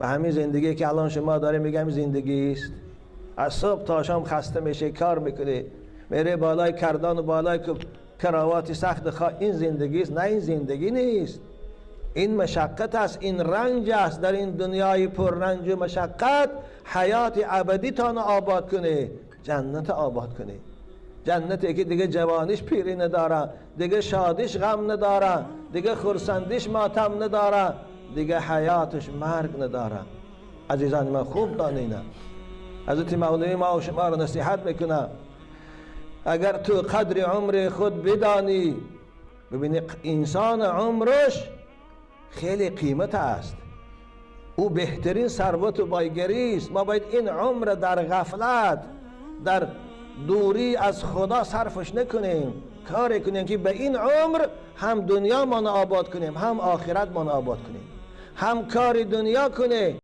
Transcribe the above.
و همین زندگی که الان شما داره میگم زندگی است. از صبح تا شام خسته میشه، کار میکنه، میره بالای کردان و بالای کراوات سخت. این زندگی است؟ نه، این زندگی نیست. این مشقت است، این رنج است. در این دنیای پر رنج و مشقت حیات ابدی تان آباد کنه، جنت آباد کنه. جنتی که دیگه جوانیش پیری نداره، دیگه شادیش غم نداره، دیگه خرسندیش ماتم نداره، دیگه حیاتش مرگ نداره. عزیزان من، خوب دانینه. حضرت مولوی ما و شما رو نصیحت میکنه: اگر تو قدر عمر خود بدانی. ببینی، انسان عمرش خیلی قیمت است، او بهترین ثروت و بایگری است. ما باید این عمر در غفلت، در دوری از خدا صرفش نکنیم. کاری کنیم که به این عمر هم دنیا ما آباد کنیم، هم آخرت ما آباد کنیم، هم کار دنیا کنه.